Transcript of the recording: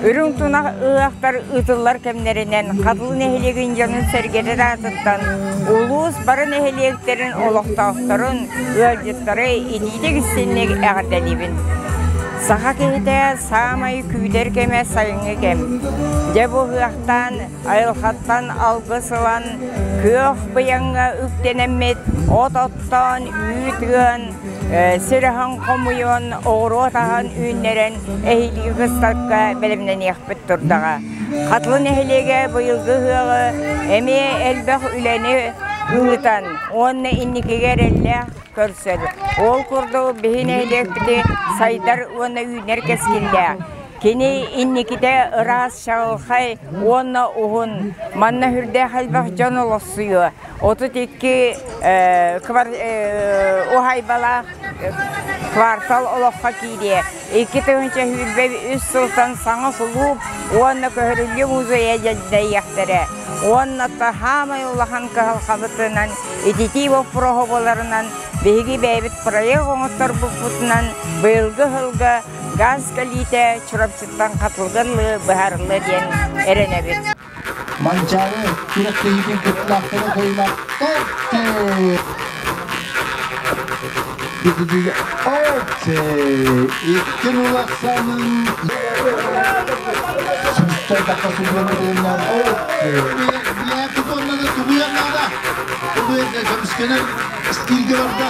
Үрүҥ тунах ыһыахтар ыытыллар кэмнэринэн Хатылы нэһилиэгин дьонун-сэргэтин аатыттан улуус бары нэһилиэктэрин олохтоохторун, ыалдьыттары итиитик-истиҥник эҕэрдэлиибин. Саха киһитэ саамай күүтэр кэмэ сайыҥҥы кэм. Дьэ бу ыһыахтаан, айылҕаттан алгыс ылан, күөх быйаҥҥа үктэнэммит, от оттоон, үүт ыан, сир аһын хомуйан, оҕуруот аһын үүннэрэн эһиилги кыстыкка бэлэмнэниэхпит турдаҕа. Хатылы нэһилиэгэ быйылгы ыһыаҕы эмиэ элбэх үлэни ыытан уонна инникигэ эрэллээх көрсөр. Ол курдук биһи нэһилиэкпити сайдар уонна үүнэр кэскиллээх. Кини инникитэ ыраас, чаҕылхай уонна уһун. Манна сүрдээх элбэх дьон олохсуйуо. 32 уһайбалаах квартал олоххо киириэ. 2023 сылтан саҥа кулууп уонна көһөрүллүү музейа дьэдьэйиэхтэрэ. Уонна саамай улахан кыһалҕабытынан ититии боппуруоһа буоларынан биһиги бэйэбит проект оҥотторбуппутунан быйылгы сылга газ кэлиитэ Чурапчыттан Хатылыгар быһаарыллыа диэн эрэнэбит. Манчаары күрэхтэһиитин кыттыылаахтара кыайыылаахтар Икки улахсанын сүүстэн тахса судьуйаны Билээппит тулуйан наада. Тулуйан көмүскэнэр стилгэ барда.